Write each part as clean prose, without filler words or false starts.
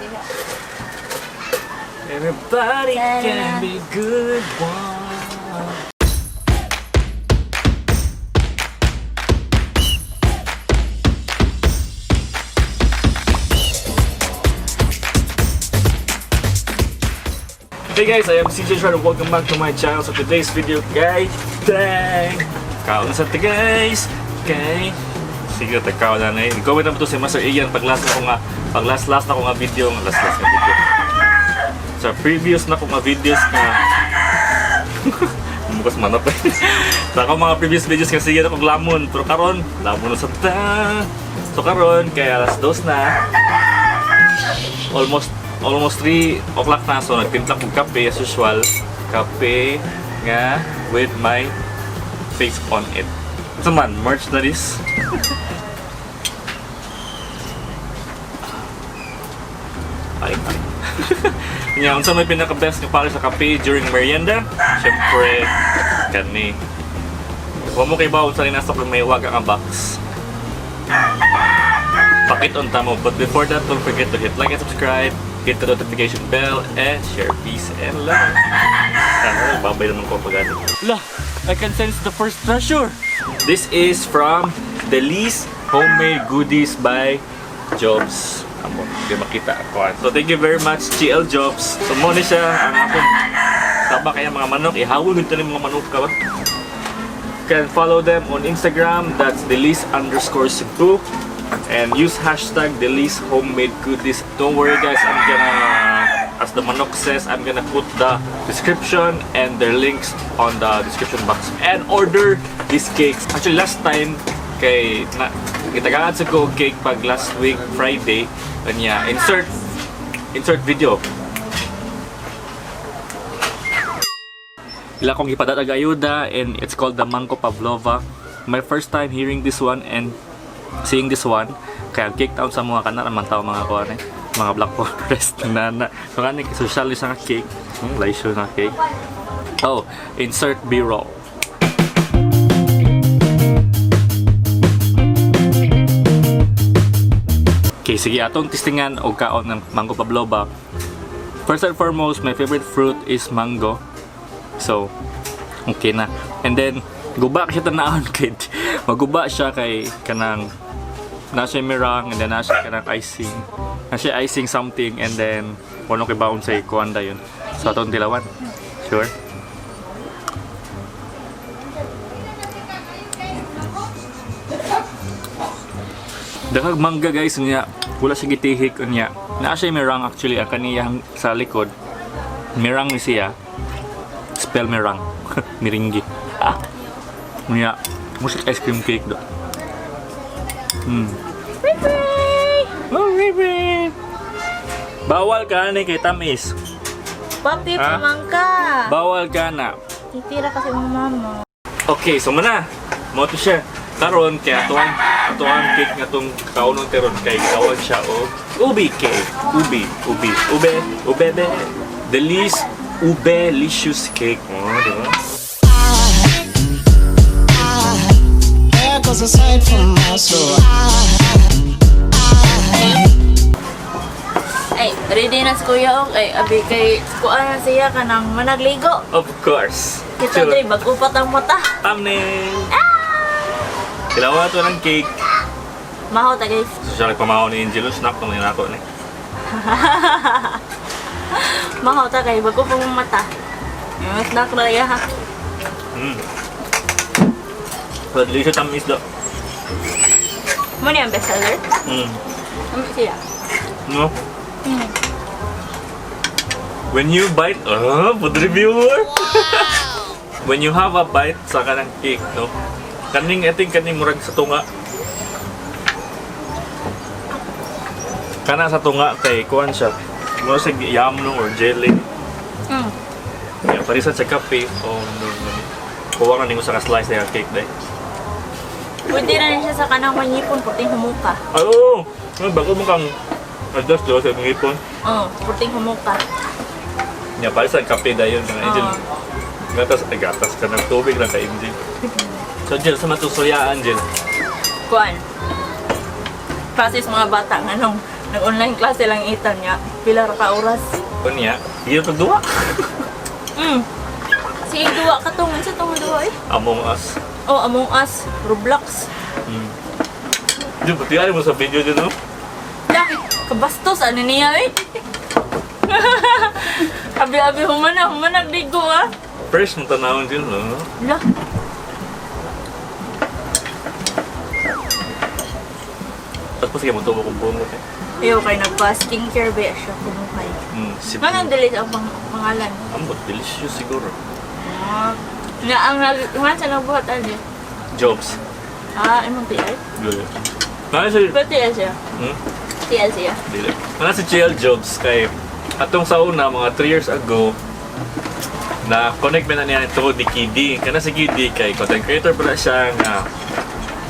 Diha. Everybody Ta-da. can be good one. Hey guys, I am CJ Shred and welcome back to my channel. So today's video, guys, dang! Kaon na sa ta guys! Okay. Sige, tagkaon na na eh. Gawin na to si Master Ian pag last na ko nga, pag last last na ko nga video, nga last last nga video. Sa previous na ko nga videos nga Mukas manok eh. Sa akong mga previous videos kasi sige na kong lamon. Pero karon, lamon na sa ta. So karon, kaya alas dos na. Almost 3 o'clock na. So nagtimpla kong kape as usual. Kape nga with my face on it. Ito man, merch na this. Ay, ay. Nya, unsa may pinaka-best nga para sa kape during merienda? Siyempre, kani. Wa mo kay bawon sa nasa kung may waga nga box. Pakit on tamo. But before that, don't forget to hit like and subscribe, hit the notification bell, and share peace and love. Ano, babay naman ko pag ano. La, I can sense the first treasure. This is from Delise Homemade Goodies by Jobs. Amo, di makita ako. So thank you very much, GL Jobs. So mo ni siya ang akong taba kaya mga manok. Ihawol nito ni mga manok ka ba? Can follow them on Instagram. That's Delise_Cebu. And use #DeliseHomemadeGoodies. Don't worry guys, I'm gonna, as the manok says, I'm gonna put the description and their links on the description box. And order these cakes. Actually, last time, kay, na, gitagaan sa ko cake pag last week, Friday, kanya, insert video. Ila kong gipadatag ayuda and it's called the Mango Pavlova. My first time hearing this one and seeing this one. Kaya cake town sa mga kanar man tao mga kuan eh. Mga Black Forest na na. So kani social siya nga cake. Laisyo na cake. Oh, insert B-roll. Okay, sige atong testingan og kaon ng Mango Pavlova. First and foremost, my favorite fruit is mango. So, okay na. And then, guba siya tanahon kay maguba siya kay kanang na siya meringue and then na siya kanang icing. Na siya icing something and then wala kay baon sa kuan yun. So atong tilawan. Sure. Daghang mangga guys niya. Wala siya gitihik unya. Naa siya meringue actually ang kaniyang sa likod. Meringue ni siya. Spell merang. Miringgi. Ah. Unya, musik ice cream cake do. Oh, Ribe! Bawal ka ni kay tamis. Papi, Ha? pamangka! Bawal ka na. Titira kasi mga mama. Okay, so muna. Mo to siya. Karon kay atuang cake nga tong kaunon teron kay tawag siya og ubi cake. Ubi, ubi, ube, ube be. Delis ube licious cake. Oh, di ba? There goes a sight from my soul. Ay, ready na si Kuya Og. Ay, abi kay kuan na siya kanang managligo. Of course. Kita diri bag-upat ang mata. Thumbnail. Kailangan to ng cake. Mahaw ta guys. So siya nagpamahaw ni Angelo, snack naman yun ako ni. Mahaw ta kay bag-upat ang mata. Yung snack na ya ha. So, dili siya tamis do. Mo ni ang best seller. Ano siya? No? When you bite, oh, food reviewer! When you have a bite sa kanang cake, no? Kaning, I think, kaning murag sa tunga. Kana sa tunga kay kuan siya. Mura sa yam no or jelly. Yeah, parisan sa kape. Oh no, no. Kuha ka nimo sa ka-slice na yung cake dai. Pwede na rin siya sa kanang manyipon, puting humuka. Ay, oo! Ay, bago mo kang adjust diba sa imong ipon. Oo, puting humuka. Nya parisan kape dayon mga Angel. Oo. Gatas, ay gatas ka ng tubig lang kay Angel. So Angel, sa matusuyaan Angel. Kuan. Process mga bata nganong Nag-online class silang Ethan niya. Pila ra ka oras. Unya, hindi na pagduwa. Sige, duwa ka tong. Unsa tong duwa eh? Among Us. Oh, Among Us, Roblox. Diyo, pati mo sa video dyan, no? Ya, kabastos ano niya eh. Abi-abi humana, humana bigo ah. Fresh ng tanawin dyan, no? La. Tapos sige, matubo kong bungo. Eh. Ayo kay nagpa skincare ba siya kumukay. Si Manang dili ang pangalan. Ambot, delicious siguro. Ah. Nga ang nag nga sa nagbuhat ani. Jobs. Ah, imong TL? Good. Nana si... Ba TL siya? Hmm? TL siya. Dili. Nana si JL Jobs kay atong sa una, mga 3 years ago, na connect man na niya ito ni Kiddy. Kana si Kiddy kay content creator pala siya nga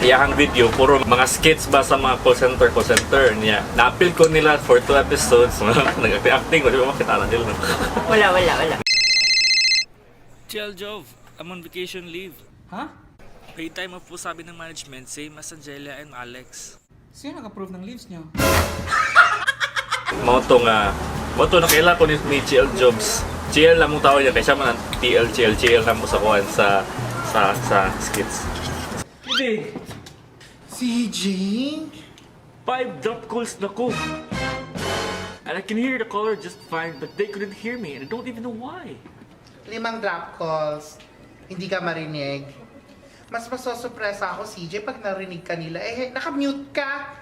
iyahang video puro mga skits ba sa mga call center niya. Na-appeal ko nila for 2 episodes. Nag-acting ko, di ba makita na nila. Wala, wala, wala. JL Jov, I'm on vacation leave. Ha? Paid time off po sabi ng management, same as Angela and Alex. Sino nag-approve ng leaves niyo? Mao to nga, mao to nakaila ko ni GL Jobs. GL lang mong tawag niya kay siya man ang TL GL GL lang mo sa kuan sa skits. Hindi. CJ? 5 drop calls na ko. And I can hear the caller just fine, but they couldn't hear me and I don't even know why. 5 drop calls. Hindi ka marinig. Mas masosurpresa ako, CJ, pag narinig ka nila. Eh, nakamute ka.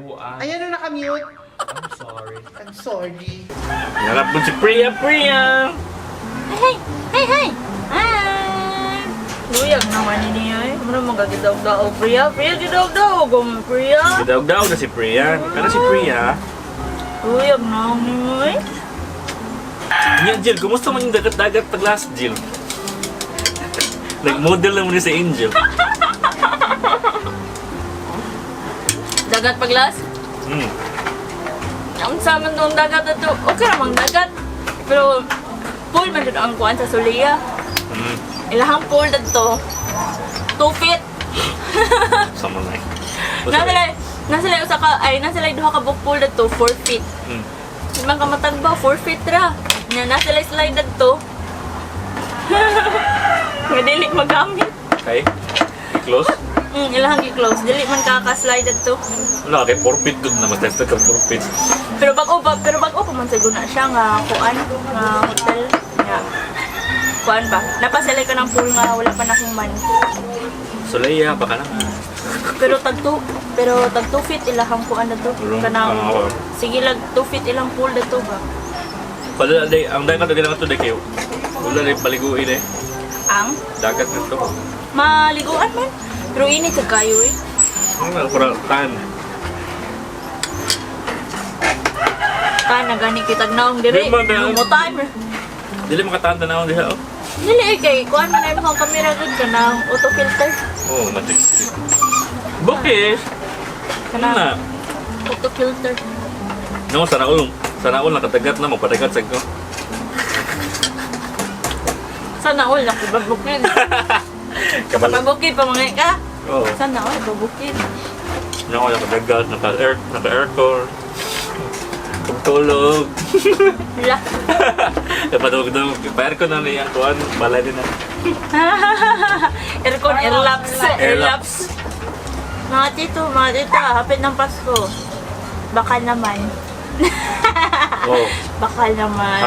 Oh, Ayan na, nakamute. I'm sorry. I'm sorry. Hanap mo si Priya, Priya! Hey, hey, hey! Hi! Luyag naman ni niya eh. Ano mga gidog-daog, Priya? Priya, gidog-daog mo, Priya. Gidaog-daog na si Priya. Kana si Priya. Luyag na ni mo eh. Nya, Jill, kumusta man yung dagat-dagat pag last, Jill? Nag-model naman ni si Angel. Dagat paglas? Ang sa man tong dagat na to, okay ramang dagat. Pero pool man jud ang kuan sa Sulia. Ilahang pool dadto. 2 feet. Sama na eh. Nasa lay usa ka ay nasa lay duha ka buok pool dadto 4 feet. Di man ka matagba 4 feet ra. Nya nasa lay slide dadto. Nga dili magamit. Okay. I-close? Ilahang gi-close. Dili man ka ka-slide dadto. Wala, kay 4 feet good na. Mas tested ka 4 feet. Pero bag-o pa man siguro na siya nga kuan nga hotel nga kuan ba. Napasilay ka ng pool nga wala pa nahuman. Soleya, baka naman. Pero tag 2 feet ilahang kuan na to. Room, Kanang ah, sige lag 2 feet ilang pool na to ba. Wala, day, ang dagat na kailangan to, day, kayo. Wala, day, paliguin eh. Ang Dagat na to. maliguan man. Pero init sa kayo eh. Ano, parang tan. Kan na gani kitag naong dire. Di man, di. Lumutan. Dili makatanda na ako diha, oh. Dili eh kay kuan man ay mga kamera gud kanang auto filter. Oh, matik. Bukis! Ano Kanang na? auto filter. No, sana all nakadagat na, magpadagat sa ko. Sana all nakibabukid. Kabalo. Pabukid pa mga ka. Oo. Sana all babukid. No, nakadagat, naka-air, naka-aircon. Pagtulog. Wala. Napadugdog. Pa-aircon na niya ang kuwan, balay din na. Aircon, airlaps, airlaps. Mga tito, mga tita, hapit ng Pasko. Baka naman. Oh. Baka naman.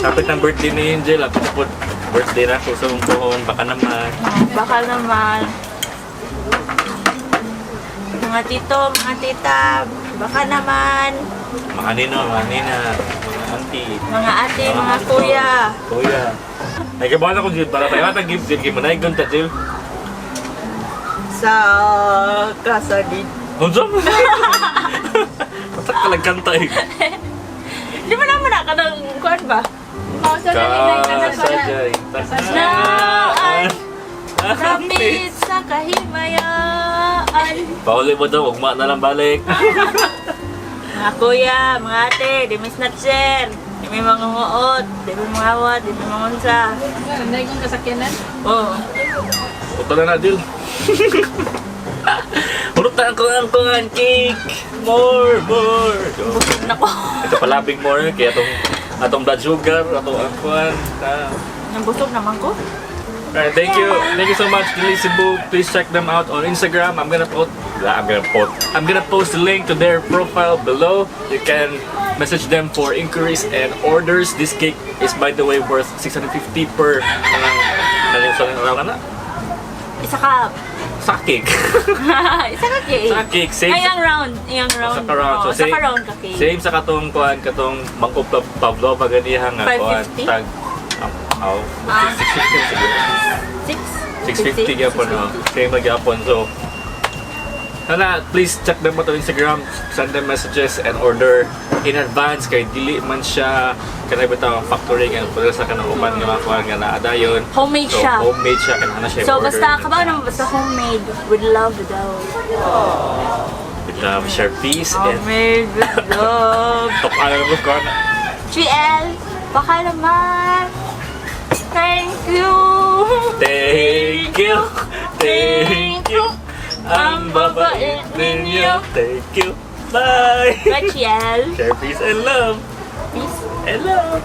Hapit na birthday ni Angel. Hapit na po birthday na ako sa buhon. Baka naman. Oh, baka naman. Mga tito, mga tita, baka naman. Mga nino, mga nina, mga auntie. Mga ate, mga tito, kuya. Kuya. Nagkabahan ako, Jill. Para tayo atang gift, Jill. Kaya manaygon ta, Jill. Sa kasadid. Unsa mo? Patak ka lang kanta eh. Di ba naman na ka ng kuwan ba? Oh, sa dali na Kasajay. Naan Kapit sa kahimayaan. Pauli mo daw, ugma na lang balik. Mga kuya, mga ate, di may snatcher, di may mga nguot, di may mga awat, di may mga unsa. Nanay kong kasakyanan. Oo. Uto na na, Jill. Burutan ko ang kuan cake! More! More! Busog na ko. Ito palabig more kaya atong blood sugar, atong ang kuan. Ah. Nabusog naman ko. Alright, thank you. Thank you so much, Dili Cebu. Please check them out on Instagram. I'm gonna post the link to their profile below. You can message them for inquiries and orders. This cake is, by the way, worth 650 per kanang kanang sa kanang na Isa ka. Sa cake. Isa ka cake. Sa cake, same Ay, ang round. Ang round. Sa ka-round. Oo, So, sa same, ka-round ka cake. Same sa katong kuan, katong mangko pavlova ganiha nga kuan 550? tag aw, Ah. 650 siguro. Six? 650 gyapon, no? Same na gyapon. So, sana, please check them out on Instagram, send them messages and order in advance kay dili man siya kanay bitaw ang factory nga pwede sa kanang uban nga mga kuan nga naa dayon. Homemade So, siya. Homemade siya kanang na siya So, order. basta, kabaw naman basta homemade with love daw. With love, share peace and Homemade with love. tok ano mo kuan. GL, baka naman. Thank you. Thank you. Thank you. Ang babait ninyo. Thank you. Bye. Bye, GL. Share peace and love. Peace. And love.